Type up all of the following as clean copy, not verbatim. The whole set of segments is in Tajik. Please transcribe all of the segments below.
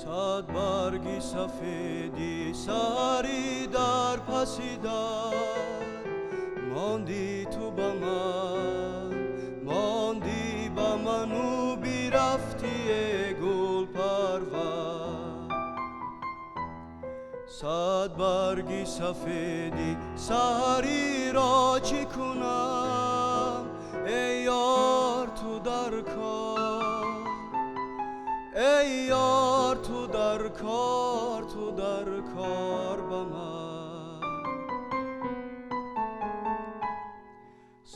Сад барги сафеди саҳарӣ дар паси дар, монди ту ба ман, монди ба ману бирафти, э гулпарвар. Сад барги сафеди саҳариро чӣ кунам, эй ёр, ту дар кор, эй ёр, ту дар кор, ту дар кор ба ман.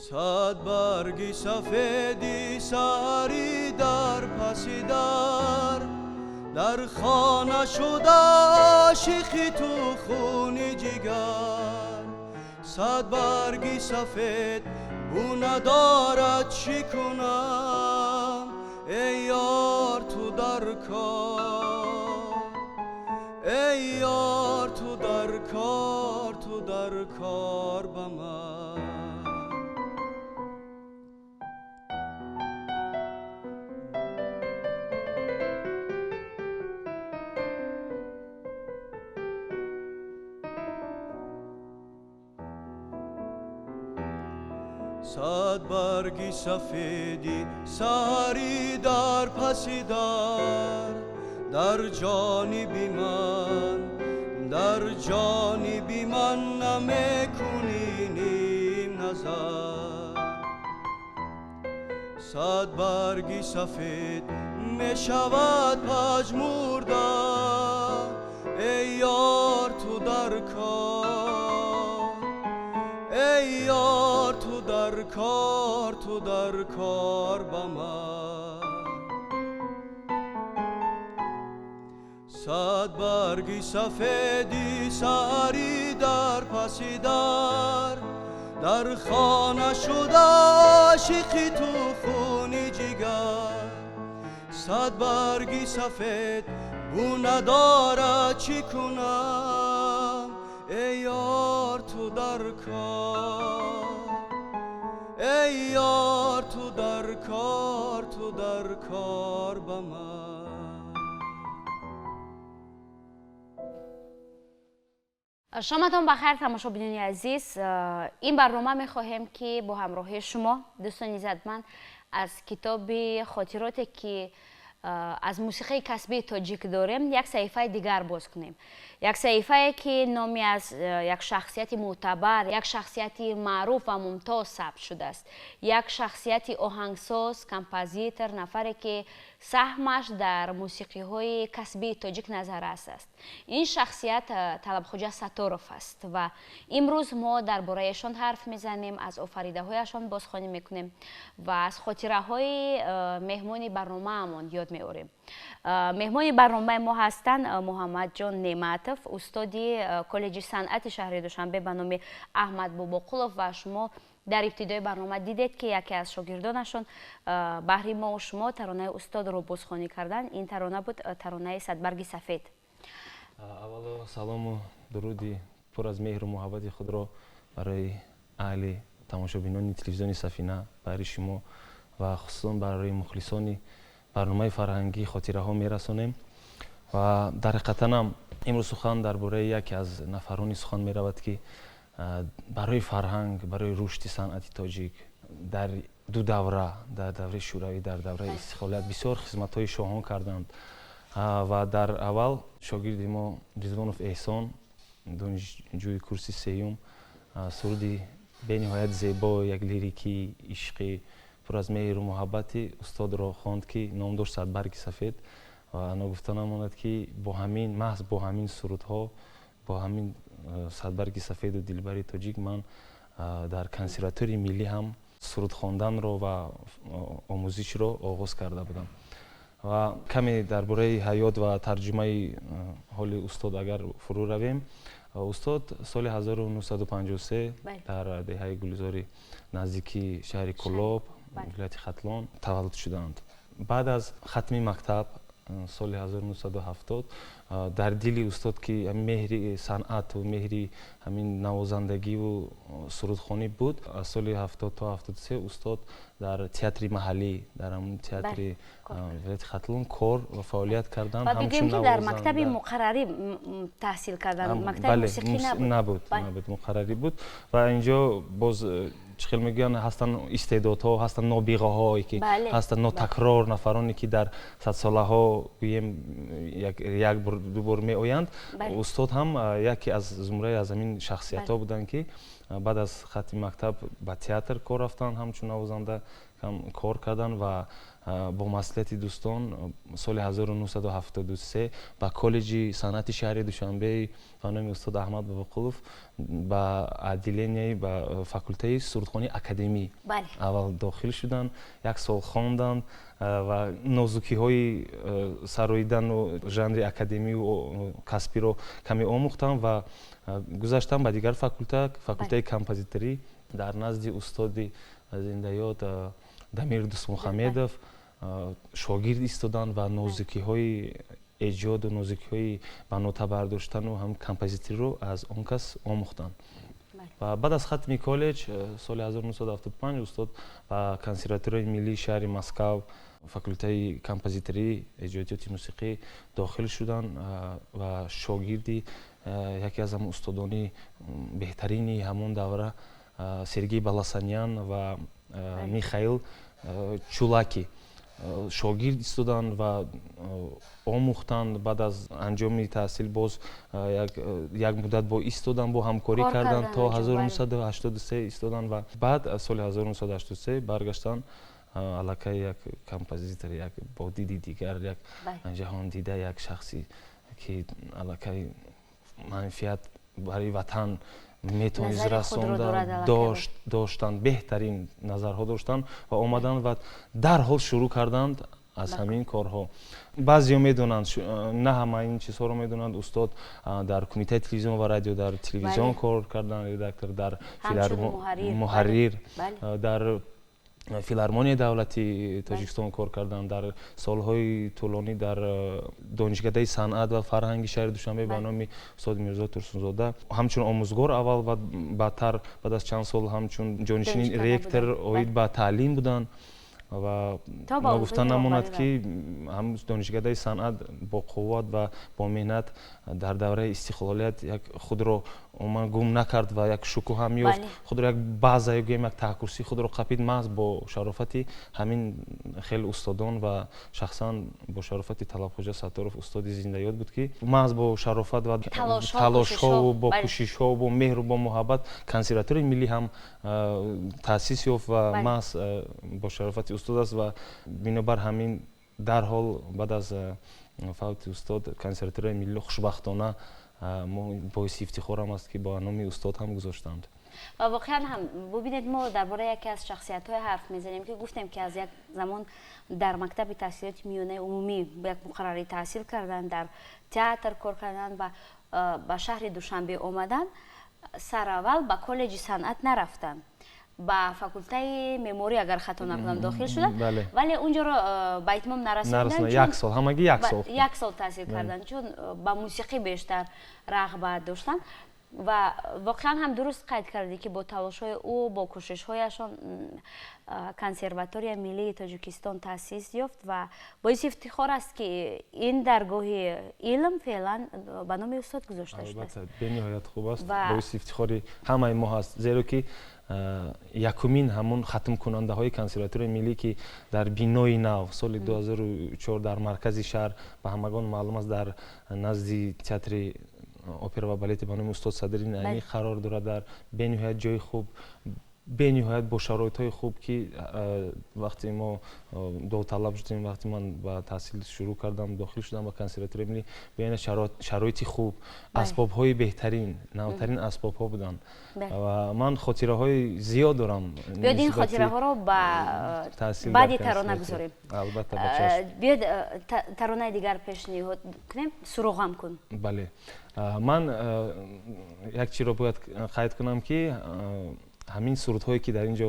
Сад барги сафеди саҳарӣ дар паси дар, дар хона шуда ошиқи ту хуни ҷигар. Сад барги сафед бу надорад, чӣ кунам, эй ёр, ту дар кор, эй ёр, ту дар кор, ту дар кор ба ман. Сад барги сафеди саҳарӣ дар паси дар, дар ҷониби ман, дар ҷониби ман намекунӣ ним назар. Сад барги сафед мешавад пажмурда, эй ёр, ту дар кор, эй ёр, ту дар кор, ту дар кор ба ман. Сад барги сафеди саҳарӣ дар паси дар, дар хона шуда ошиқи ту хуни ҷигар. Сад барги сафед бу надорад, чӣ кунам, эй ёр, ту дар кор, эй ёр, ту дар кор, ту дар кор ба ман. Шоматон бахайр, тамошобинони азиз. Ин барнома мехоҳем, ки бо ҳамроҳии шумо, дӯстони иззатманд, аз китоби хотироте, ки аз мусиқии касбии тоҷик дорем, як саҳифаи дигар боз кунем, як саҳифае, ки номи аз як шахсияти мӯътабар, як шахсияти маъруф ва мумтоз сабт шудааст, як шахсияти оҳангсоз, композитор, нафаре, ки саҳмаш дар мусиқиҳои касбии тоҷик назаррас аст. Ин шахсият Талабхоҷа Сатторов аст ва имрӯз мо дар бораи эшон ҳарф мезанем, аз офаридаҳояшон бозхонӣ мекунем ва аз хотираҳои меҳмони барномаамон ёд меорем. Меҳмони барномаи мо ҳастанд Муҳаммадҷон Неъматов, устоди коллеҷи санъати шаҳри Душанбе ба номи Аҳмад Бобоқулов. Ва шумо дар ибтидои барнома дидед, ки яке аз шогирдонашон баҳри мо шумо таронаи устодро бозхонӣ карданд. Ин тарона буд таронаи «Садбарги сафед». Аввало салому дуруди пур аз меҳру муҳаббати худро барои аҳли тамошобинони телевизиони Сафина, баҳри шумо ва хусусан барои мухлисони барномаи фарҳангии «Хотираҳо» мерасонем. Ва дар ҳақиқатанам имрӯз сухан дар бораи яке аз нафарони сухан меравад, ки барои фарҳанг, барои рушди санъати тоҷик дар ду давра, дар давраи шӯравӣ, дар давраи истиқлолият, бисёр хизматҳои шоҳон карданд. Ва дар аввал шогирди мо Ризвонов Эҳсон, донишҷӯи курси сеюм, суруди бениҳоят зебо, як лирикии ишқӣ, пур аз меҳру муҳаббати устодро хонд, ки ном дошт «Садбарги сафед». Ва ногуфта намонад, ки бо ҳамин, маҳз бо ҳамин сурудҳо, бо ҳамин «Садбарги сафеду дилбари тоҷик» ман дар Консерваторияи миллӣ ҳам суруд хонданро ва омӯзишро оғоз карда будам. Ва каме дар бораи ҳаёт ва тарҷумаи ҳоли устод агар фурӯ равем, устод соли 1953 дар деҳаи Гулзори наздики шаҳри Кӯлоб, вилояти Хатлон, таваллуд шуданд. Баъд аз хатми мактаб Соли 1970 дар дили устод, ки меҳри санъату меҳри ҳамин навозандагиву сурудхонӣ буд, аз соли 70 то 73 устод дар театри маҳаллӣ, дар ҳамун театри вилояти Хатлон кор ва фаъолият карданд. Ва бигӯем, ки дар мактаби муқаррарӣ таҳсил карданд, мактаби мусиқӣ набуд. Набуд, муқаррарӣ буд. Ва инҷо боз, чӣ хел мегӯянд, ҳастанд истеъдодҳо, ҳастанд нобиғаҳое, ки ҳастанд нотакрор, нафароне, ки дар садсолаҳо, гӯем, як бор, ду бор меоянд. Устод ҳам яке аз зумраи аз ҳамин шахсиятҳо буданд, ки баъд аз хатми мактаб ба театр кор рафтанд, ҳамчун навозанда кор карданд ва бо маслиҳати дӯстон соли 1973 ба коллеҷи санъати шаҳри Душанбе ба номи устод Аҳмад Бобоқулов, ба отделение, ба факултаи сурудхонии академӣ аввал дохил шуданд. Як сол хонданд ва нозукиҳои сароидану жанри академию касбиро каме омӯхтанд ва гузаштанд ба дигар факулта, факултаи композиторӣ, дар назди устоди зиндаёд Дамир Дӯстмухамедов шогирд истоданд ва нозукиҳои эҷоду нозукиҳои ба нота бардоштану ҳам композиториро аз он кас омӯхтанд. Ва баъд аз хатми коллеҷ соли 1975 устод ба Консерваторияи миллии шаҳри Москав, факултаи композиторӣ, эҷодиёти мусиқӣ дохил шуданд ва шогирди яке аз ҳамон устодони беҳтарини ҳамон давра, Сергей Баласанян ва Михаил Чулаки, шогирд истоданд ва омӯхтанд. Баъд аз анҷоми таҳсил боз як муддат бо истоданд, бо ҳамкорӣ карданд, то 1983 истоданд ва баъд аз соли 1983 баргаштанд, аллакай як композитор, як бо диди дигар, як ҷаҳондида, як шахсе, ки аллакай манфиат барои ватан метавонист расонда доштанд, беҳтарин назарҳо доштанд ва омаданд ва дарҳол шурӯъ карданд аз ҳамин корҳо. Баъзеҳо медонанд, на ҳама ин чизҳоро медонанд. Устод дар Кумитаи телевизион ва радио, дар телевизион кор карданд, редактор, дар муҳаррир, дар Филармонияи давлатии Тоҷикистон кор карданд, дар солҳои тӯлонӣ дар Донишкадаи санъат ва фарҳанги шаҳри Душанбе ба номи устод Мирзо Турсунзода ҳамчун омӯзгор аввал ва баъдтар, баъд аз чанд сол, ҳамчун ҷонишини ректор оид ба таълим буданд. Ва ногуфта намонад, ки ҳам Донишкадаи санъат бо қувват ва бо меҳнат дар давраи истиқлолият як худро умуман гум накард ва як шукӯҳ ҳам ёфт, худро як база, гӯем, як таҳкурсии худро қапид, маҳз бо шарофати ҳамин хел устодон ва шахсан бо шарофати Талабхоҷа Сатторов, устоди зиндаёд буд, ки маҳз бо шарофат ва талошҳову бо кӯшишҳо, бо меҳру бо муҳаббат Консерваторияи миллӣ ҳам таъсис ёфт ва маҳз бо шарофати устод аст. Ва бинобар ҳамин дарҳол баъд аз фавти устод Консерваторияи миллӣ, хушбахтона, мо боиси ифтихорам аст, ки ба номи устод ҳам гузоштанд. Ва воқеан ҳам, бубинед, мо дар бораи яке аз шахсиятҳое ҳарф мезанем, ки гуфтем, ки аз як замон дар мактаби таҳсилоти миёнаи умумӣ як муқаррарӣ таҳсил карданд, дар театр кор карданд ва ба шаҳри Душанбе омаданд. Сараввал ба коллеҷи санъат нарафтанд, ба факултаи меъморӣ, агар хато накунам, дохил шуданд, вале унҷоро ба итмом нарасонданд. Як сол, ҳамагӣ як сол. Як сол таҳсил карданд, чун ба мусиқӣ бештар рағбат доштанд. Ва воқеан ҳам дуруст қайд кардӣ, ки бо талошҳои ӯ, бо кӯшишҳояшон Консерваторияи миллии Тоҷикистон таъсис ёфт ва боиси ифтихор аст, ки ин даргоҳи илм феълан ба номи устод гузошта шудааст. Бениҳоят хуб аст, боиси ифтихори ҳамаи мо ҳаст, зеро ки якумин ҳамон хатмкунандаҳои Консерваторияи миллӣ, ки дар бинои нав соли 2004 дар маркази шаҳр, ба ҳамагон маълум аст, дар назди Театри опера ва балети ба номи устод Садриддин Айнӣ қарор дорад, дар бениҳоят ҷои хуб, бениҳоят бо шароитҳои хуб, ки вақте мо довталаб шудем, вақте ман ба таҳсил шурӯъ кардам, дохил шудам ба Консерваторияи миллӣ, бениҳоят шароити хуб, асбобҳои беҳтарин, навтарин асбобҳо буданд ва ман хотираҳои зиёд дорам. Биёед, ин хотираҳоро ба баъди тарона гузорем. Албатта. Биёед, таронаи дигар пешниҳод кунем, «Суроғам кун». Бале, ман як чиро бояд қайд кунам, ки Ҳамин сурудҳое ки дар ин ҷо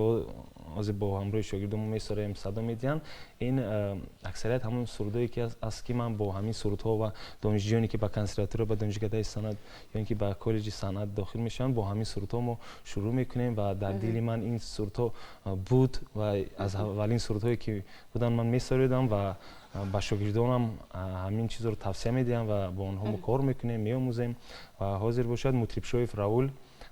ҳозир бо ҳамроҳи шогирдон месароем, садо медиҳанд, ин аксарият ҳамон сурудҳое ки аст ки ман бо ҳамин сурудҳо ва донишҷӯёне ки ба консерватория, ба донишкадаи санъат ё ин ки ба коллеҷи санъат дохил мешаванд, бо ҳамин сурудҳо мо шурӯъ мекунем ва дар дили ман ин сурудҳо буд ва аз аввалин сурудҳое ки буданд ман месароидам ва ба шогирдонам ҳамин чизро тавсия медиҳам ва бо онҳо мо кор мекунем, меомӯзем. Ва ҳозир бошад Мутрибшоев Раул,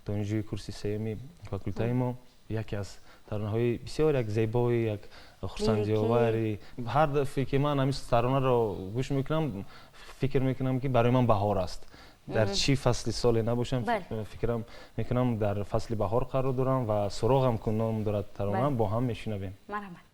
донишҷӯи курси сеюми факултаи мо, яке аз таронаҳои бисёр як зебои, як хурсандиовари. Ҳар дафъе ки ман ҳамин таронаро гӯш мекунам, фикр мекунам ки барои ман баҳор аст. Дар чӣ фасли соле набошам, фикрам мекунам дар фасли баҳор қарор дорам ва суроғам кун ном дорад тарона, бо ҳам мешунавем. Марҳамат.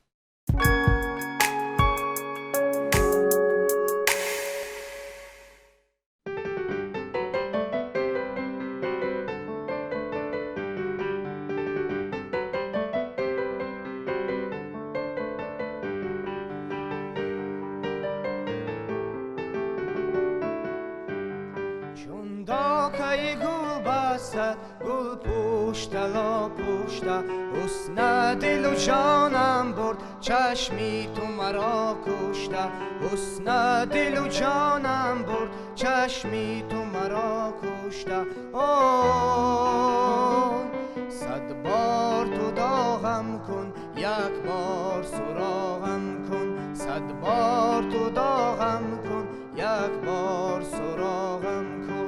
چشمی تو مرا کشته، حسن دل و جانم برد، چشمی تو مرا کشته. صد بار تو داغم کن، یک بار سراغم کن، صد بار تو داغم کن، یک بار سراغم کن.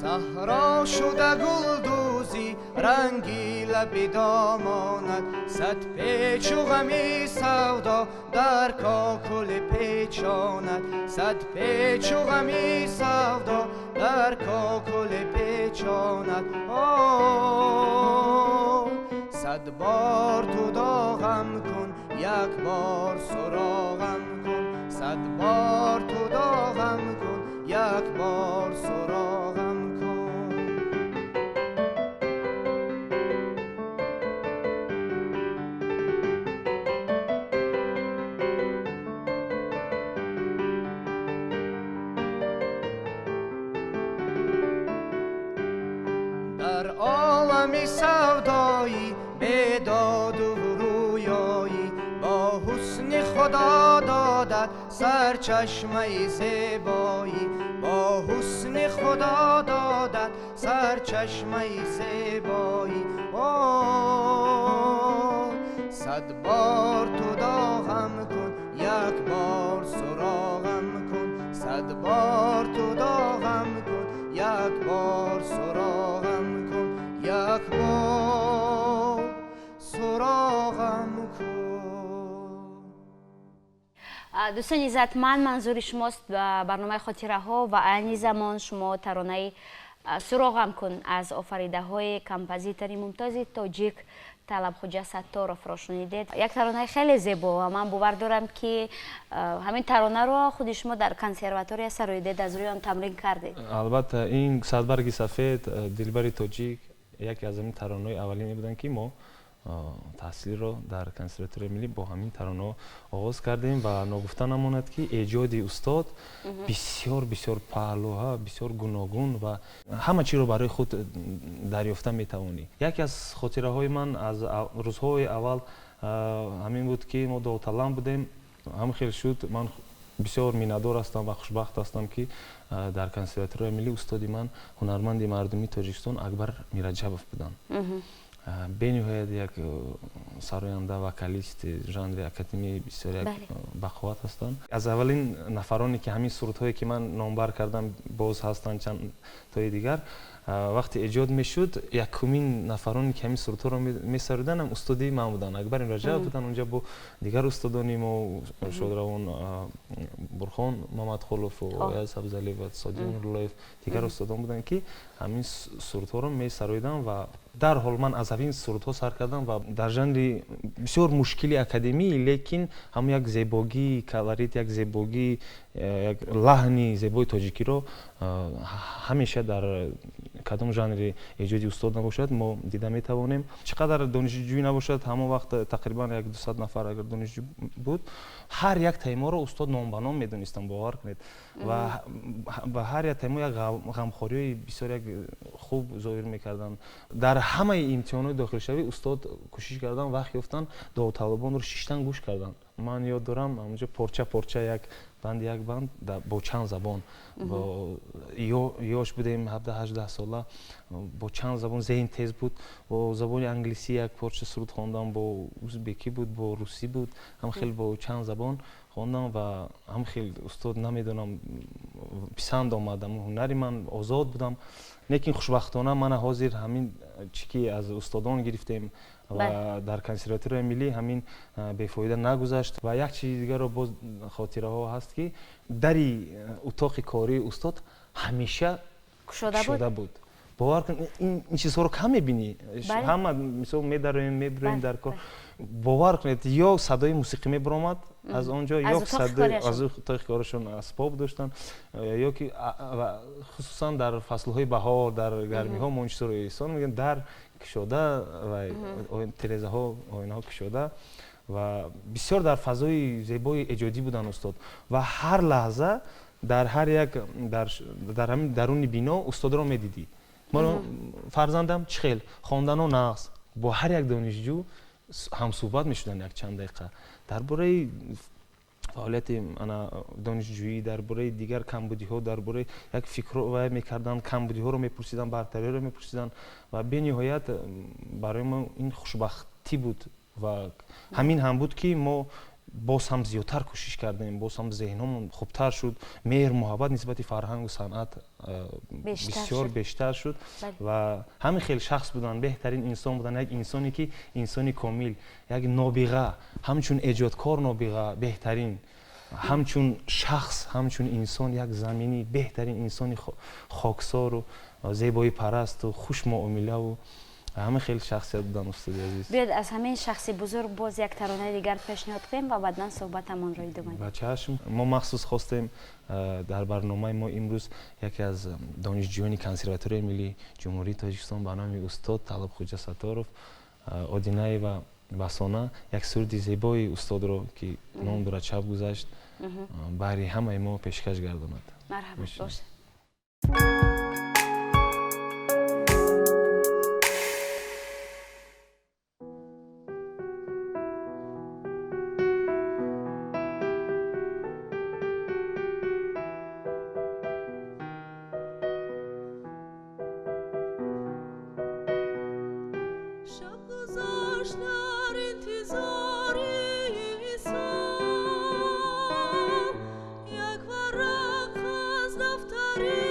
صحرا شده گلدوزی رنگی لبی دامانت، صد پیچ و غمی سودا در کاکل پیچاند، صد پیچ و غمی سودا در کاکل پیچاند. صد بار تو داغم کن، یک بار سراغم کن، صد بار تو داغم کن، یک بار سراغم. در عالم سودایی بیداد و رویایی، با حسن خدا دادت سرچشمه زیبایی، با حسن خدا دادت سرچشمه زیبایی. صد بار تو داغم کن، یک بار سراغم کن، صد بار تو داغم کن، یک بار سراغم کن، یک بار سراغم کن. دوستان عزتمند، منظور شماست برنامه خاطره ها و عین زمان شما ترانه سراغم کن از آفریده های کمپوزیتور ممتاز تاجیک طلب خوجا ستارов را شنیدید. یک ترانه خیلی زیبا و من باور دارم که همین ترانه رو خود شما در کنسرواتوری سراییدید، از روی آن تمرین کردید. البته این صدبرگ سفید دلبر تاجیک یکی از این ترانه‌های اولینی بودن که ما تحصیل را در کنسرواتوری ملی با همین ترانه آغاز کردیم و ناگفته نماند که ایجاد استاد بسیار بسیار پهلوها، بسیار گوناگون و همه چی رو برای خود دریافته میتوانی. یکی از خاطره های من از روزهای اول همین بود که ما داوطلب بودیم، هم خیلی شد. من بسیار миннатдор ҳастам ва хушбахт ҳастам ки дар консерваторияи миллӣ устоди ман ҳунарманди мардумии Тоҷикистон Акбар Мираҷабов буданд. Бениҳоят як сароянда, вокалисти жанри академии бисёр як бақувват ҳастанд. Аз аввалин нафароне ки ҳамин сурудҳое ки ман номбар кардам боз ҳастанд чанд тои дигар, вақте эҷод мешуд якумин нафароне ки ҳамин сурудҳоро месаруданд ҳам устоди ман буданд, Акбар Мираҷабов буданд. Онҷа бо дигар устодони мо, шодравон Бурхон Мамадқулов, Ояз Сабзалиев ва Содиқ Нуруллоев, дигар устодон буданд ки ҳамин сурудҳоро месароиданд ва дарҳол ман аз ҳамин сурудҳо сар кардам ва дар жанри бисёр мушкили академӣ, лекин ҳам як зебогии колорит, як зебогии, як лаҳни зебои тоҷикиро ҳамеша дар Кадом жанри эҷоди устод набошад, мо дида метавонем. Чӣ қадар донишҷӯӣ набошад, ҳамон вақт тақрибан як 200 нафар агар донишҷӯ буд, ҳар як тайморо устод ном ба ном медонистам, бовар кунед. Ва ба ҳар як таймо як ғамхориҳои бисёр як хуб зоҳир мекарданд. Дар ҳамаи имтиҳонҳои дохилшавӣ устод кӯшиш кардан, вақт ёфтан, довталабонро шиштан гӯш кардан. Ман ёд дорам, ҳамонҷо порча порча як банд як банд бо чанд забон, бо ёш будем 17-18 сола, бо чанд забон зеҳн тез буд. Бо забони англисӣ як порча суруд хондам, бо узбекӣ буд, бо русӣ буд, ҳам хел бо чанд забон хондам ва ҳам хел устод намедонам писанд омад ҳунари ман, озод будам. Лекин хушбахтона мана ҳозир ҳамин чӣ ки аз устодон гирифтем ва дар консерваторияи миллӣ ҳамин бефоида нагузашт. Ва як чизи дигарро боз хотираҳо ҳаст, ки дари утоқи кории устод ҳамеша кушода буд. Бовар кун, ин чизҳоро кам мебинӣ. Ҳама мисол медароем, мебироем дар кор. Бовар кунед, ё садои мусиқӣ мебаромад аз он ҷо, ё садои аз утоқи корашон асбоб доштанд, ё ки хусусан дар фаслҳои баҳор, дар гармиҳо мо ин чизҳоро эҳсон мекунем, дар кушода ва тирезаҳо, оинаҳо кушода ва бисёр дар фазои зебои эҷодӣ буданд устод. Ва ҳар лаҳза дар ҳар як дар ҳамин даруни бино устодро медидӣ. Ман фарзандам чӣ хел хондану нағз, бо ҳар як донишҷӯ ҳамсӯҳбат мешуданд як чанд дақиқа дар бораи фаъолияти донишҷӯӣ, дар бораи дигар камбудиҳо, дар бораи як фикр мекарданд, камбудиҳоро мепурсиданд, бартариҳоро мепурсиданд ва бениҳоят барои мо ин хушбахтӣ буд. Ва ҳамин ҳам буд, ки мо боз ҳам зиёдтар кӯшиш кардем, боз ҳам зеҳномон хубтар шуд, меҳр муҳаббат нисбати фарҳангу санъат бисёр бештар шуд. Ва ҳамин хел шахс буданд, беҳтарин инсон буданд, як инсоне ки инсони комил, як нобиға, ҳамчун эҷодкор нобиға, беҳтарин, ҳамчун шахс, ҳамчун инсон як заминӣ, беҳтарин инсони хоксору зебоипарасту хушмуомилаву ҳама хеле шахсият буданд устоди азиз. Биёед аз ҳамин шахси бузург боз як таронаи дигар пешниҳод кунем ва баъдан суҳбатамонро идома диҳем. Ба чашм. Мо махсус хостем дар барномаи мо имрӯз яке аз донишҷӯёни консерваторияи миллии Ҷумҳурии Тоҷикистон ба номи устод Талабхӯҷа Сатторов, Одинаева Басона, як суруди зебои устодро, ки ном дорад «Шаб гузашт», баҳри ҳамаи мо пешкаш гардонад. Марҳабат бошед. Як варақ аз дафтари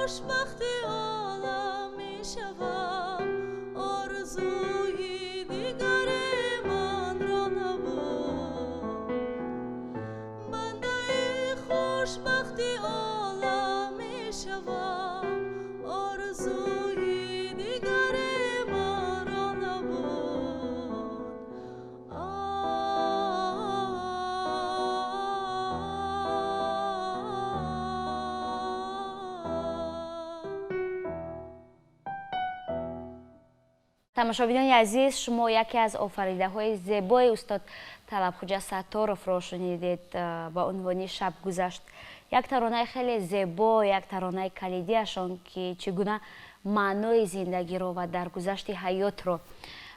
хушбахти олам мешавам, орзуи дигаре манро набуд. Бандаи хушбахти олам мешавам, орзуи дигаре манро набуд. Тамошобинони азиз, шумо яке аз офаридаҳои зебои устод Талабхуҷа Сатторовро шунидед ба унвони «Шаб гузашт». Як таронаи хеле зебо, як таронаи калидиашон, ки чӣ гуна маънои зиндагиро ва даргузашти ҳаётро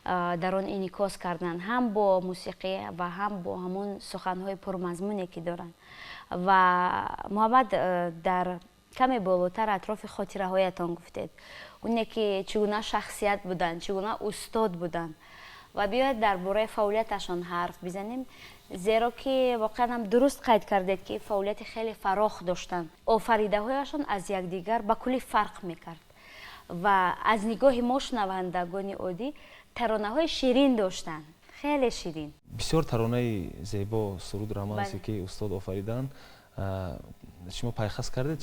дар он инъикос карданд, ҳам бо мусиқӣ ва ҳам бо ҳамон суханҳои пурмазмуне, ки доранд. Ва Муҳаммад, дар каме болотар атрофи хотираҳоятон гуфтед, оне ки чӣ гуна шахсият буданд, чӣ гуна устод буданд. Ва биёед, дар бораи фаъолияташон ҳарф бизанем, зеро ки воқеан ҳам дуруст қайд кардед, ки фаъолияти хеле фарох доштанд, офаридаҳояшон аз якдигар ба куллӣ фарқ мекард ва аз нигоҳи мо, шунавандагони оддӣ, таронаҳои ширин доштанд, хеле ширин. Бисёр таронаи зебо, суруд романсе, ки устод офариданд, шумо пайхас кардед,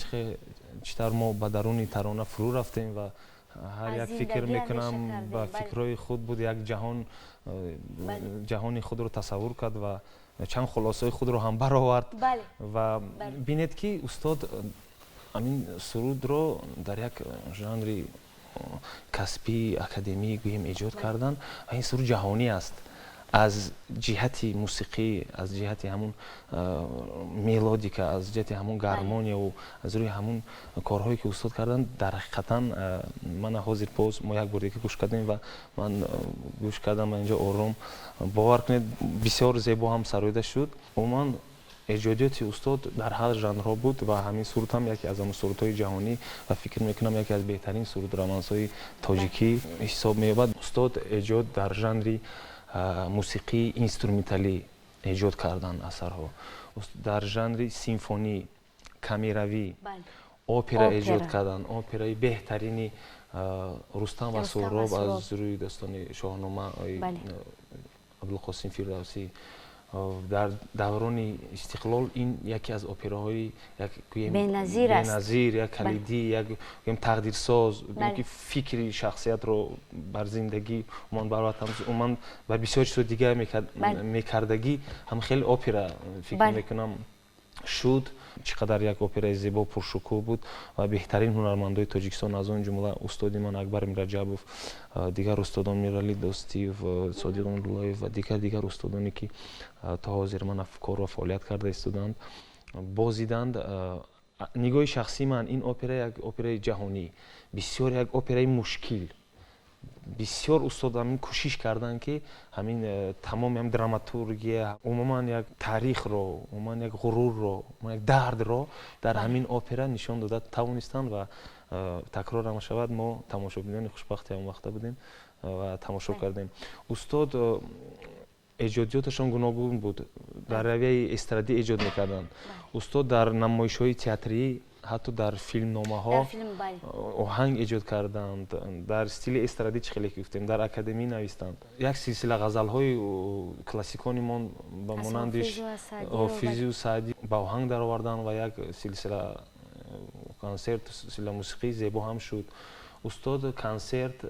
чӣ тавр мо ба даруни тарона фурӯ рафтем ва ҳар як фикр мекунам, ба фикрҳои худ буд, як ҷаҳон, ҷаҳони худро тасаввур кард ва чанд хулосаҳои худро ҳам баровард. Ва бинед, ки устод ҳамин сурудро дар як жанри касбӣ, академӣ гӯем, эҷод карданд ва ин суруд ҷаҳонӣ аст аз ҷиҳати мусиқӣ, аз ҷиҳати ҳамун мелодика, аз ҷиҳати ҳамун гармонияву аз рӯи ҳамун корҳое, ки устод карданд. Дар ҳақиқатан, мана ҳозир боз мо як бор дига гӯш кардем ва ман гӯш кардам инҷо ором, бовар кунед, бисёр зебо ҳам сароида шуд. Умуман, эҷодиёти устод дар ҳар жанрҳо буд ва ҳамин суруд ҳам яке аз ҳамун сурудҳои ҷаҳонӣ ва фикр мекунам, яке аз беҳтарин суруд романсҳои тоҷикӣ ҳисоб меёбад. Устод эҷод дар жанри мусиқии инструменталӣ эҷод карданд асарҳо, дар жанри симфонӣ, камеравӣ, опера эҷод карданд, операи беҳтарини «Рустам ва Суҳроб» аз рӯи достони Шоҳнома Абдулқосим Фирдавсӣ. Дар даврони истиқлол ин яке аз операҳои беназир, як калидӣ, як гӯем тақдирсоз, ки фикри шахсиятро бар зиндагӣ, умуман бар ватан, умуман бар бисёр чизҳои дигар мекардагӣ ҳам хеле опера, фикр мекунам, шуд. Чӣ қадар як операи зебо, пуршукӯҳ буд ва беҳтарин ҳунармандои Тоҷикистон, аз он ҷумла устоди ман Акбар Мираҷабов, дигар устодон Миралӣ Достиев, Содиқ Нуруллоев ва дигар устодоне, ки то ҳозир ман кор ва фаъолият карда истоданд, бозиданд. Нигоҳи шахсии ман, ин опера як операи ҷаҳонӣ, бисёр як операи мушкил. Бисёр устод ҳамин кӯшиш карданд, ки ҳамин тамоми ҳам драматургия, умуман як таърихро, умуман як ғурурро, умуман як дардро дар ҳамин опера нишон дода тавонистанд. Ва такрор шавад, мо тамошобинони хушбахти ҳамон вақта будем ва тамошо кардем. Устод эҷодиёташон гуногун буд. Дар равияи эстрадӣ эҷод мекарданд устод, дар намоишҳои театрӣ, ҳатто дар филмномаҳо оҳанг эҷод карданд. Дар стили эстрадӣ, чӣ хеле ки гуфтем, дар академӣ навистанд. Як силсила ғазалҳои классиконимон ба монанди Ҳофизию Саъдӣ ба оҳанг дароварданд ва як силсила консерт, силсила мусиқии зебо ҳам шуд. Устод консерт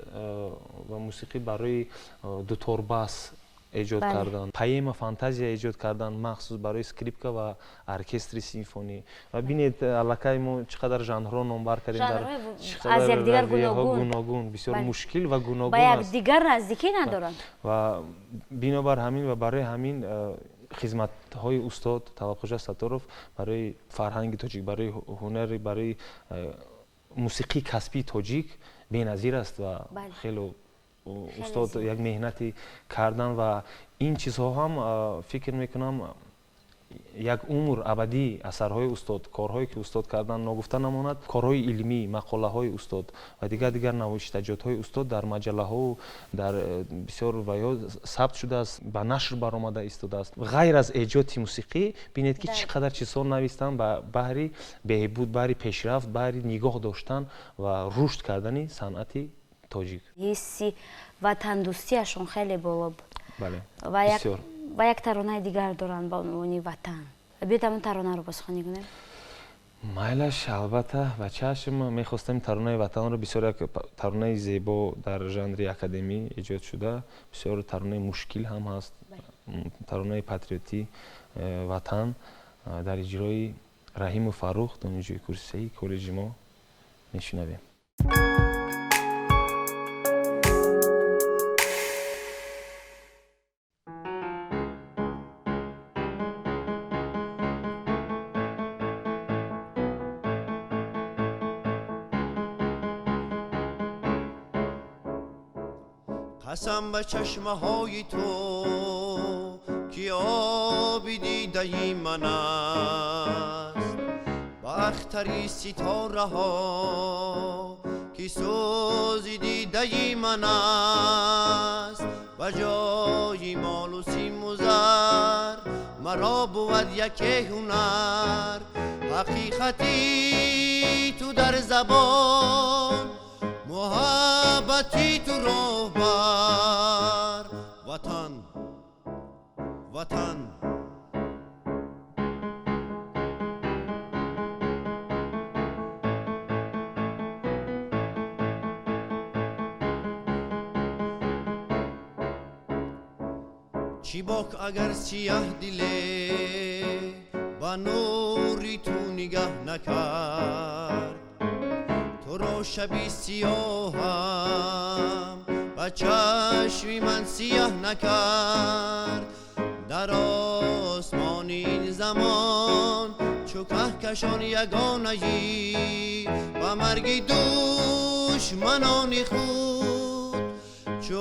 ва мусиқӣ барои дуторбас эҷод карданд, поэма фантазия эҷод карданд махсус барои скрипка ва оркестри симфонӣ. Ва бинед, аллакай мо чӣ қадар жанрҳо номбар кардем, аз якдигар гуногун, бисёр мушкил ва гуногун. Ба якдигар наздикӣ надоранд. Ва бинобар ҳамин ва барои ҳамин хизматҳои устод Талабхоҷа Сатторов барои фарҳанги тоҷик, барои ҳунари, барои мусиқии касбии тоҷик беназир аст. Ва хело устод як меҳнати кардан ва ин чизҳо ҳам, фикр мекунам, Як умр абадӣ асарҳои устод, корҳое ки устод карданд, ногуфта намонад. Корҳои илмӣ, мақолаҳои устод ва дигар навиштаҷотҳои устод дар маҷаллаҳо, дар бисёр ваё сабт шудааст, ба нашр баромада истодааст. Ғайр аз эҷоди мусиқӣ, бинед ки чӣ қадар чизҳо навистанд ба баҳри беҳбуд, баҳри пешрафт, баҳри нигоҳ доштан ва рушд кардани санъати тоҷик. Ҳисси ватандӯстиашон хеле боло буд. Бале, ва як бисёр. Ва як таронаи дигар доранд ба унвони «Ватан». Биёед, ҳамон таронаро бозхонӣ кунем. Майлаш, албатта, ба чашм. Мехостем таронаи «Ватанро», бисёр як таронаи зебо, дар жанри академӣ эҷод шуда, бисёр таронаи мушкил ҳам ҳаст, таронаи патриотӣ «Ватан» дар иҷрои Раҳиму Фаррух, донишҷӯи курси сеи коллеҷи мо, мешунавем. Қасам ба чашмаҳои ту, ки оби дидаи ман аст, ба ахтари ситораҳо, ки сӯзи дидаи ман аст. Ба ҷои молу симу зар маро бувад яке ҳунар. Ҳақиқати ту дар забон, муҳаббати ту роҳбар. Ватан, Ватан. Чӣ бок, агар сияҳ диле ба нури ту нигаҳ накард. Туро шаби сиёҳам ба чашми ман сияҳ накард. Дар осмони ин замон чу каҳкашон ягонаӣ, ба марги душманони худ чу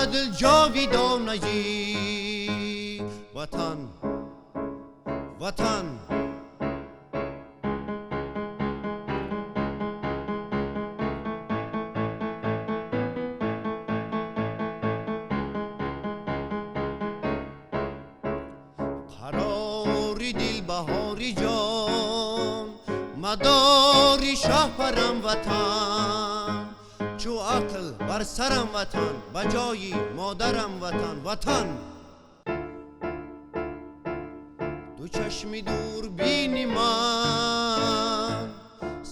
адл ҷовидонаӣ. Ватан, Ватан. Қарори дил, баҳори ҷон, мадори шаҳпарам Ватан, чу ақл бар сарам Ватан, ба ҷои модарам Ватан. Ватан, ду чашми дурбини ман,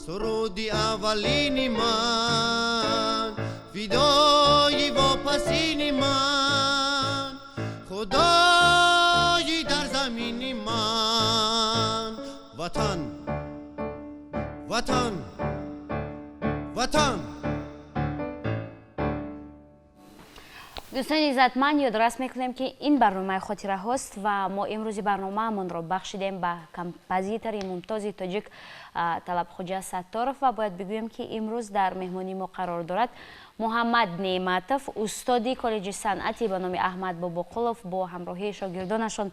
суруди аввалини ман, фидои вопасини ман, худои дар замини ман. Ватан, Ватан, Ватан. Дӯстони иззатманд, ёдрас мекунем, ки ин барномаи хотираҳост ва мо имрӯзи барномаамонро бахшидем ба композитори мумтози тоҷик Талабхоҷа Сатторов. Ва бояд бигӯем, ки имрӯз дар меҳмонии мо қарор дорад Муҳаммад Неъматов, устоди коллеҷи санъати ба номи Аҳмад Бобоқулов. Бо ҳамроҳии шогирдонашон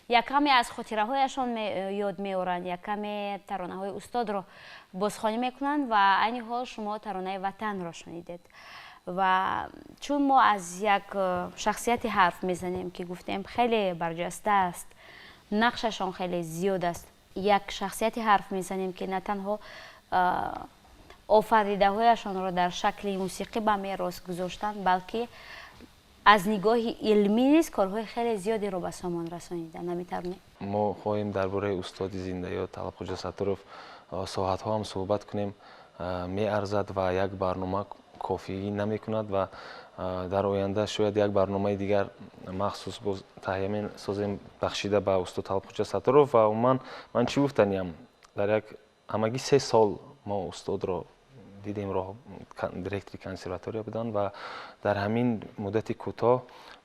як каме аз хотираҳояшон ёд меоранд, як каме таронаҳои устодро бозхонӣ мекунанд. Ва айни ҳол шумо таронаи «Ватанро» шунидед. Ва чун мо аз як шахсияте ҳарф мезанем, ки гуфтем, хеле барҷаста аст, нақшашон хеле зиёд аст, як шахсияте ҳарф мезанем, ки на танҳо офаридаҳояшонро дар шакли мусиқӣ ба мерос гузоштанд, балки аз нигоҳи илмӣ низ корҳои хеле зиёдеро ба сомон расониданд. Наметавонем. Мо хоҳем дар бораи устоди зиндаёд Талабхоҷа Сатторов соатҳо ҳам суҳбат кунем, меарзад ва як барнома кофӣ намекунад. Ва дар оянда шояд як барномаи дигар махсус боз таҳия месозем, бахшида ба устод Талабхоҷа Сатторов. Ва умуман ман чӣ гуфтаниям: дар як ҳамагӣ 3 сол мо устодро дидем, роҳ директори консерватория буданд ва дар ҳамин муддати кӯтоҳ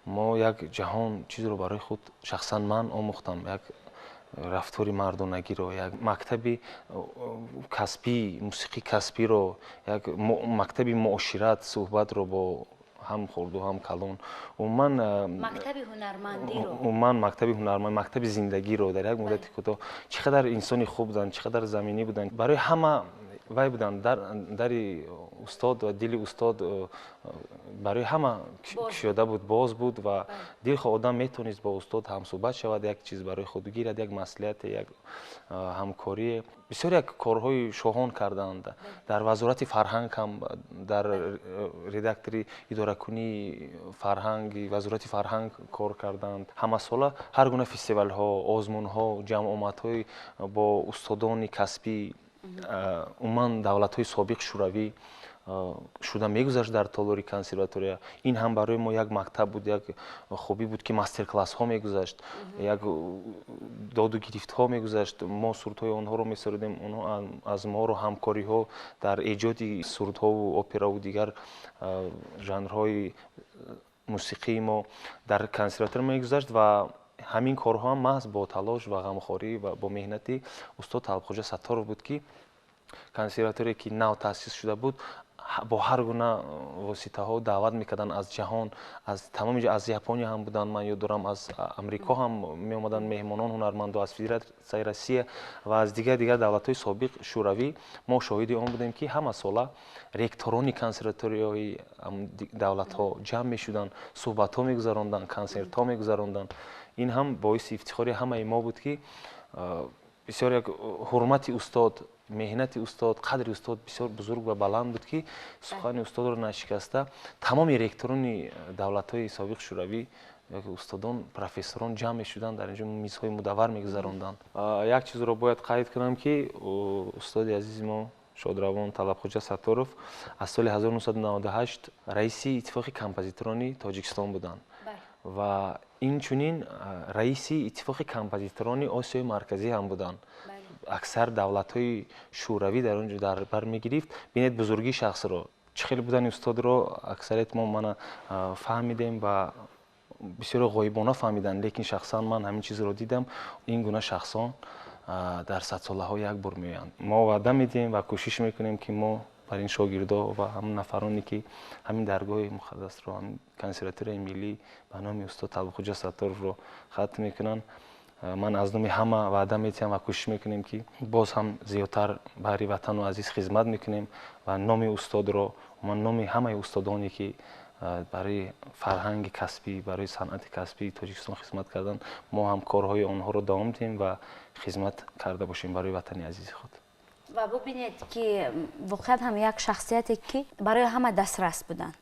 мо як ҷаҳон чизро барои худ, шахсан ман, омӯхтам: як рафтори мардонагиро, як мактаби касбӣ, мусиқии касбиро, як мактаби муошират, суҳбатро бо Ҳам хурду ҳам калон, умуман мактаби ҳунармандиро, умуман мактаби ҳунарманд, мактаби зиндагиро дар як муддати кӯтоҳ. Чӣ қадар инсони хуб буданд, чӣ қадар заминӣ буданд, барои ҳама вай буданд. Дари устод ва дили устод барои ҳама кушода буд, боз буд ва дилхоҳ одам метавонист бо устод ҳамсӯҳбат шавад, як чиз барои худ гирад, як маслиҳате, як ҳамкорие. Бисёр як корҳои шоҳон карданд дар Вазорати фарҳанг ҳам, дар редактори идоракунии фарҳанги Вазорати фарҳанг кор карданд. Ҳамасола ҳар гуна фестивалҳо, озмунҳо, ҷамъомадҳои бо устодони касбӣ, умуман давлатҳои собиқ Шӯравӣ шуда мегузашт дар толори консерватория. Ин ҳам барои мо як мактаб буд, як хубӣ буд, ки мастер-классҳо мегузашт, як доду гирифтҳо мегузашт. Мо сурудҳои онҳоро месурудем, онҳо аз моро, ҳамкориҳо дар эҷоди сурудҳову операву дигар жанрҳои мусиқии мо дар консерватория мегузашт. Ва ҳамин корҳо ҳам маҳз бо талош ва ғамхорӣ ва бо меҳнати устод Талабхоҷа Сатторов буд, ки консерваторие, ки нав таъсис шуда буд, бо ҳар гуна воситаҳо даъват мекарданд аз ҷаҳон, аз тамоми, аз Япония ҳам буданд, ман ёд дорам, аз Амрико ҳам меомаданд меҳмонон, ҳунармандо аз Федератсияи Россия ва аз дигар дигар давлатҳои собиқ Шӯравӣ. Мо шоҳиди он будем, ки ҳамасола ректорони консерваторияҳои давлатҳо ҷамъ мешуданд, суҳбатҳо мегузаронданд, консертҳо мегузаронданд. Ин ҳам боиси ифтихори ҳамаи мо буд, ки бисёр як ҳурмати устод, меҳнати устод, қадри устод бисёр бузург ва баланд буд, ки сухани устодро нашикаста тамоми ректорони давлатҳои собиқ Шӯравӣ, устодон, профессорон ҷамъ мешуданд, дар инҷо мизҳои мудаввар мегузаронданд. Як чизро бояд қайд кунам, ки устоди азизи мо шодравон Талабхоҷа Сатторов аз соли 1998 раиси Иттифоқи композиторони Тоҷикистон буданд ва инчунин раиси Иттифоқи композиторони Осиёи Марказӣ ҳам буданд. Аксар давлатҳои Шӯравӣ дар он ҷо дар бар мегирифт. Бинед бузургии шахсро, чӣ хел будани устодро аксарияти мо мана фаҳмидем ва бисёре ғоибона фаҳмиданд, лекин шахсан ман ҳамин чизро дидам. Ин гуна шахсон дар садсолаҳо як бор меоянд. Мо ваъда медиҳем ва кӯшиш мекунем, ки мо бар ин шогирдо ва ҳамн нафароне, ки ҳамин даргоҳи муқаддасро, ҳамин консерваторияи миллӣ ба номи устод Талабхоҷа Сатторовро хатм мекунанд, ман аз номи ҳама ваъда медиҳам ва кӯшиш мекунем, ки боз ҳам зиёдтар баҳри ватану азиз хизмат мекунем ва номи устодро, номи ҳамаи устодоне, ки барои фарҳанги касбӣ, барои санъати касбии Тоҷикистон хизмат карданд, мо ҳам корҳои онҳоро давом диҳем ва хизмат карда бошем барои ватани азизи худ. Ва бубинед, ки воқеан ҳам як шахсияте, ки барои ҳама дастрас буданд.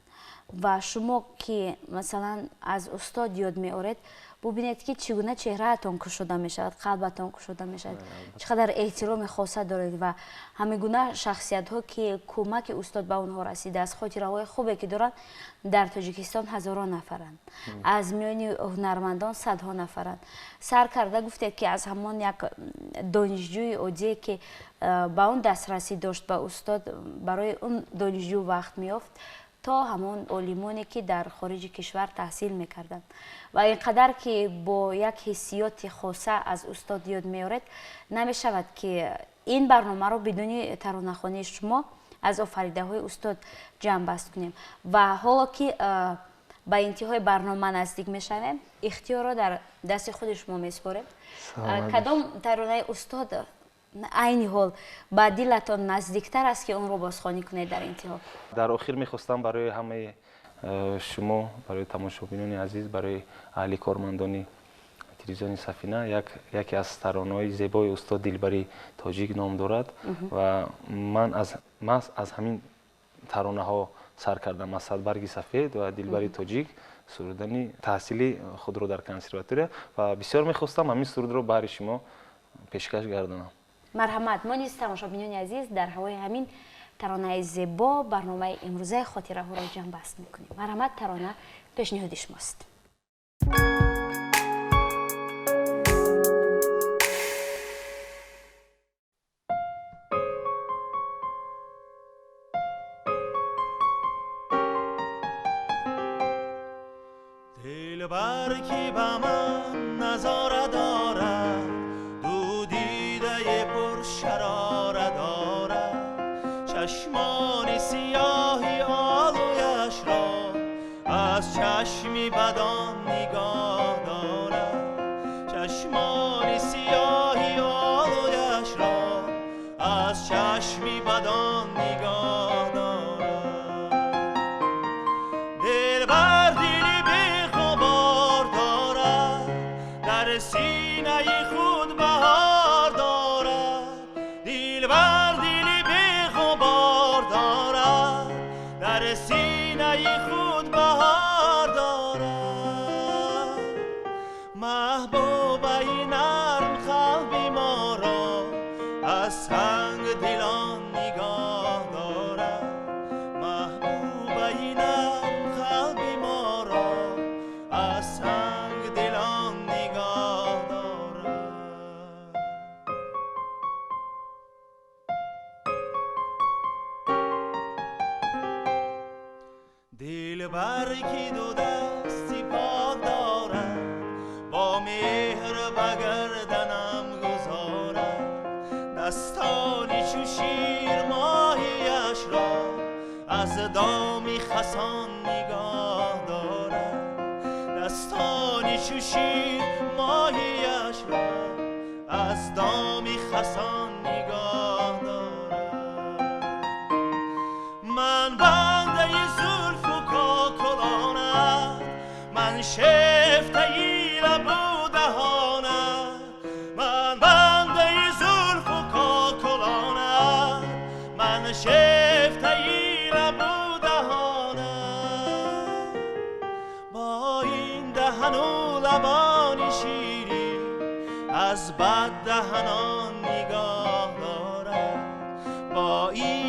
Ва шумо, ки масалан аз устод ёд меоред, бубинед, ки чӣ гуна чеҳраатон кушода мешавад, қалбатон кушода мешавад, чӣ қадар эҳтироми хоса доред. Ва ҳамин гуна шахсиятҳо, ки кӯмаки устод ба онҳо расидааст, хотираҳои хубе ки доранд, дар Тоҷикистон ҳазорон нафаранд, аз миёни ҳунармандон садҳо нафаранд. Сар карда гуфтед, ки аз ҳамон як донишҷӯи оддие, ки ба он дастрасӣ дошт ба устод, барои он донишҷӯ вақт меёфт, то ҳамон олимоне, ки дар хориҷи кишвар таҳсил мекарданд. Ва ин қадар ки бо як ҳиссиёти хоса аз устод ёд меоред, намешавад, ки ин барномаро бидуни таронахонии шумо аз офаридаҳои устод ҷамъбаст кунем. Ва ҳоло ки ба интиҳои барнома наздик мешавем, ихтиёрро дар дасти худи шумо месупорем. Кадом таронаи устод айни ҳол ба дилатон наздиктар аст, ки онро бозхонӣ кунед дар интиҳо? Дар охир мехостам барои ҳамаи шумо, барои тамошобинони азиз, барои аҳли кормандони телевизиони Сафина яке аз таронаҳои зебои устод «Дилбари тоҷик» ном дорад ва ман маҳз аз ҳамин таронаҳо сар кардам, аз «Садбарги сафед» ва «Дилбари тоҷик» сурудани таҳсили худро дар консерватория, ва бисёр мехостам ҳамин сурудро баҳри шумо пешкаш гардонам. Марҳамат. Мо низ, тамошобинони азиз, дар ҳавои ҳамин таронаи зебо барномаи имрӯзаи хотираҳоро ҷамъбаст мекунем. Марҳамат, тарона пешниҳоди шумост. Дилбар, ки ба ман назора дорад, ду дидаи пуршарора дорад, чашмони сиёҳи олӯяшро چشمی بدان نگاه دارد. چشمان سیاهی آلویش را از چشمی بدان نگاه دارد. دلبر دل بی غبار دارد، در سینه خود بهار دارد. دلبر دل بی غبار دارد، در سینه خود بهار دارد. محبوبه نرم قلب ما را از سنگ دلان نگاه دارد. محبوبه نرم قلب ما را از سنگ دلان نگاه دارد. دلبر کی دو دستی پاک دارد، با مهر به گردنم گذارد. دستانی چو شیر ماهیش را از دام خسان نگاه دارد. دستانی چو شیر ماهیش را از دام خسان نگاه دارد. من بنده زلف و کاکلانت، من شیفته لب و دهانت. من بنده زلف و کاکلانت، من شیفته لب و دهانت. با این دهن و لبان شیرین از بد دهنان نگاه دارد. با این